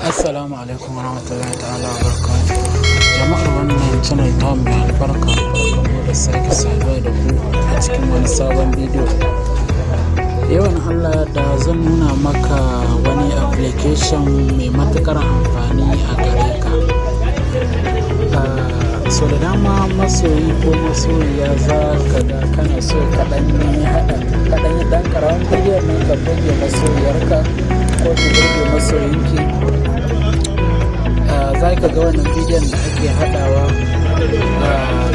Assalamu alaikum warahmatullahi ta'ala wabarakatuh. Jama'ar wannan channel ta mai albarka, barkanmu da sake saduwa da ku a cikin wani sabon bidiyo. Yau in Allah da zan nuna maka wani application mai matuƙar amfani a gare ka. So da dama masoyi ko masoyiya za ka ga kana so ka ɗan yi haɗa, ka ɗan yi ɗan ƙaramin bidiyon nan ka burge masoyiyarka ko ki burge masoyinki. Za ka ga wannan bidiyon da ake haɗawa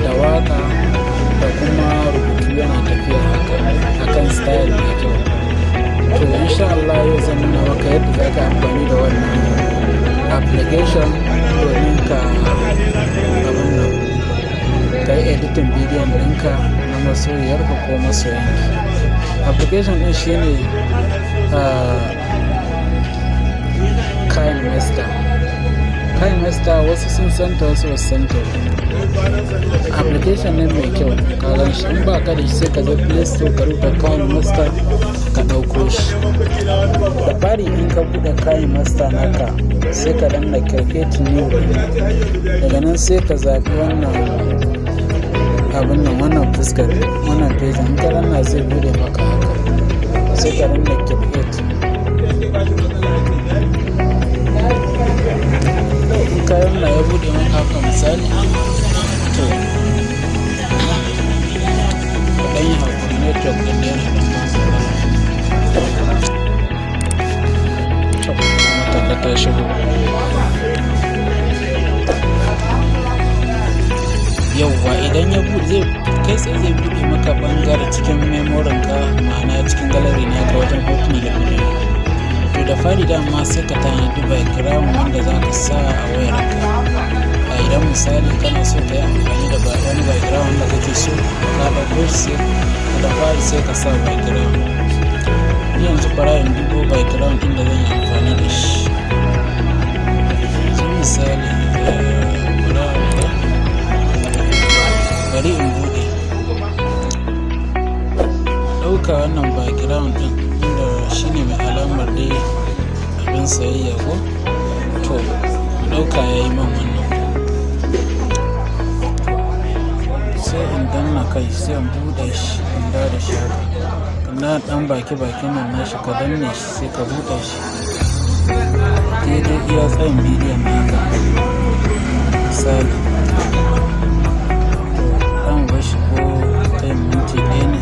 da waƙa da kuma rubutu yana tafiya haka akan style mai kyau. To, insha Allah yau zan nuna maka yadda za ka amfani da wannan application domin ka abun nan, ka yi editing bidiyon ɗinka na masoyiyarka ko masoyinki. Application ɗin shine KineMaster. KineMaster wasu sun santa, wasu basu santa ba. Application ne mai kyau, ka gan shi, in ba ka da shi sai ka je Play Store ka rubuta KineMaster ka ɗauko shi. Da fari in ka buɗe KineMaster naka, sai ka danna create new. Daga nan sai ka zaɓi wannan abun nan, wannan fuskar, wannan page. In ka danna zai buɗe maka haka. Sai ka danna create. In ka danna ya buɗe maka haka misali, to ka ɗan yi haƙuri, network ɗin ne yana ɗan ba mu matsala. To, kuma ta shigo. Yauwa, idan ya buɗe zai kai tsaye zai buɗe maka ɓangare cikin memorin ka, ma'ana cikin gallery naka wajen hotuna da bidiyo. To, da fari dama sai ka tanadi background wanda za ka sa a wayarka. A idan misali kana so ka yi amfani da wani background da kake so ka ɗauko shi, sai da fari sai ka sa background. Ni yanzu bara in dubo background ɗin da zan yi amfani da shi. Yanzu misali, bari in buɗe. Ɗauka wannan background ɗin inda shine mai alamar dai abin sayayya ko? To, ɗauka yayi min wannan. Sai in danna kai, sai in buɗe shi, in dawo da shi haka. Na ɗan baki bakin nan nashi, ka danne shi, sai ka buɗe shi. Daidai iya tsayin bidiyon naka. Misali. To, zamu bar shi ko tsayin minti 1 ne.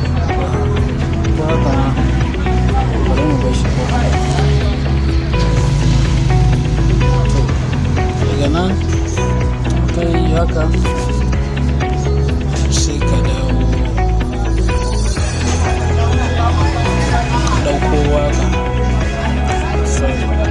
Ko haka ma bari mu bar shi ko haka. To, daga nan ka yi haka sai ka dawo ka ɗauko waƙa. Sorry.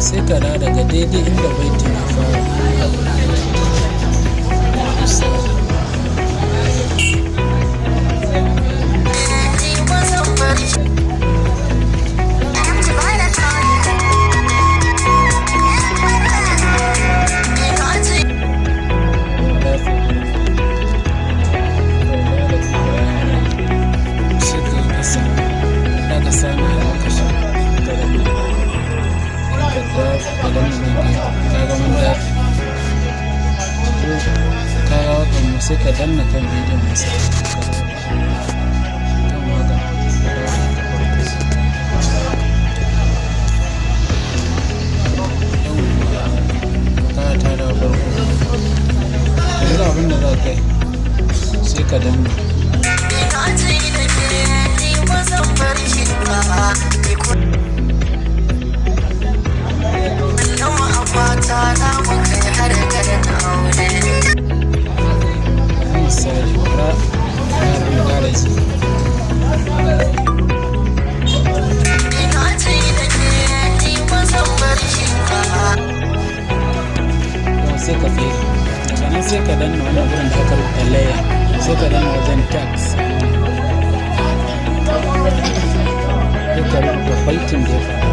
Sai ka dawo daga daidai inda baitin ya fara, misali. Ni ba zan bar ki. Mu dafe gurin, mu dawo da bayan, sai ka yi ƙasa, za ka sa na almakashi ka danna. Idan ka dafe, ka danna nan gefe, ka ga mun dafe. To ka ga waƙar mu, sai ka danna kan bidiyon, misali, ka dawo da shi kan waƙa, ka dawo da ita farko. Yawwa, to ka ta dawo farko. Yanzu abin da za ka yi, sai ka danna. Ina ji da ke, ni ba zan bar ki ba. Ni kullum a fata na muka yi har garin aure. Yanzu misali, bara mu ƙara ji. Ina ji da ke, ni ba zan bar ki ba. Yau sai ka tsira daga nan, sai ka danna wannan gurin da aka rubuta layer, sai ka danna wajen text, sai ka rubuta baitin da ya faru.